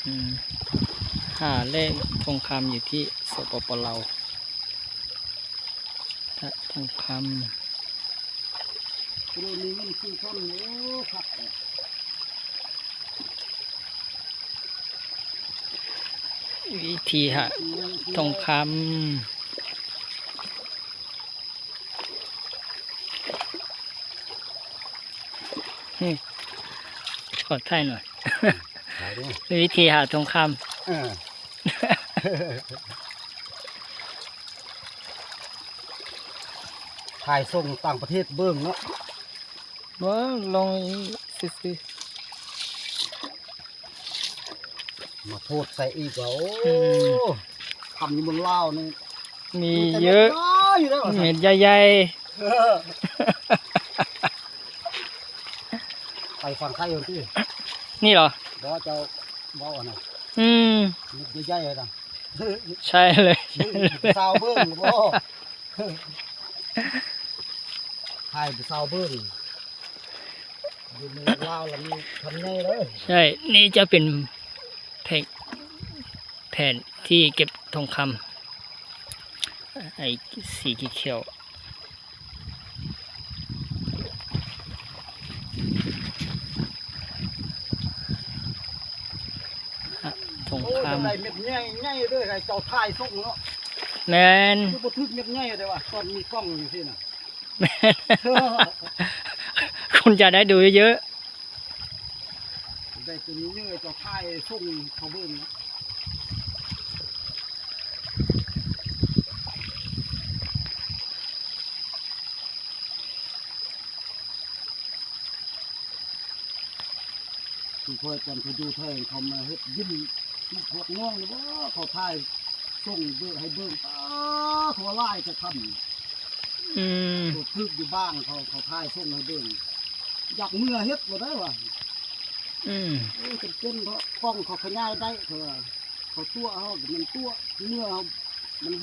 ອືມ ຫາແຮ່ທອງຄຳຢູ່ທີ່ ສປປ ລາວ ທາດທອງຄຳ. ມີເງິນຊື້ຄຳ ໂອ້ ຄັກແທ້. ວິທີຫາທອງຄຳ. ຂໍຖ່າຍໜ່ອຍ. ຖ່າຍດູ. ວິທີຫາທອງຄຳ. ເອີ ຖ່າຍສົ່ງຕ່າງປະເທດເບິ່ງເນາະ. ບໍ່ ລອງຊື່ໆ. ມາໂພດໃສ່ອີກວ່າ ໂອ້ ອືມ ຄຳຢູ່ເມືອງລາວນີ້ມີເຍອະ ມີແຕ່ເມັດນ້ອຍໆຢູ່ເດ້ ເມັດໃຫຍ່ໆ. ເອີ ໄປຝັ່ງໄທພຸ້ນຕິ ນີ້ເຫາະ? ບໍ່ ເຈົ້າເວົ້າອັນນັ້ນ. ອືມ ເມັດໃຫຍ່ໆນະ. ໃຊ່ເລີຍ ໃຫ້ຜູ້ສາວເບິ່ງບໍ່ ໃຫ້ຜູ້ສາວເບິ່ງ ຢູ່ເມືອງລາວລະມີຄຳໃຫຍ່ເລີຍ. ໃຊ່ ນີ້ຈະເປັນແຜນ ແຜນທີ່ເກັບທອງຄຳ ໄອ້ສີຂຽວ. ທອງຄຳ ໂອ້ ໄດ້ເມັດໃຫຍ່ໆເດີ ໃຫ້ເຈົ້າຖ່າຍສົ່ງເນາະ. ແມ່ນ ຄືບໍ່ຖືກເມັດໃຫຍ່ເດ້ວ່າ ຕອນມີກ້ອງຢູ່ຊີ້ນະ. ແມ່ນ ຄຸນຈະໄດ້ດູເຍອະ. ໄດ້ຕົວນີ້ເລີຍ ເຈົ້າຖ່າຍສົ່ງເຂົາເບິ່ງນະ. ຄືຂ້ອຍຕອນຂ້ອຍຢູ່ໄທ ເຂົາມາເຮັດຍິນ ພວກນ້ອງນີ້ບໍ່ ເຂົາຖ່າຍສົ່ງເບິ່ງ ໃຫ້ເບິ່ງ ປ້າ ເຂົາວ່າຫຼາຍແຕ່ຄຳ. ອືມ ຖືກຢູ່ບ້ານເຂົາ ເຂົາຖ່າຍສົ່ງໃຫ້ເບິ່ງ ຢາກເມືອເຮັດບໍ່ໄດ້ວ່າ. ອືມ ເອີ ຈຳເປັນເພາະກ້ອງເຂົາຂະຫຍາຍໄດ້ ເຂົາວ່າ ເຂົາຕົວະເຮົາ ມັນຕົວະເມືອເຮົາ ມັນ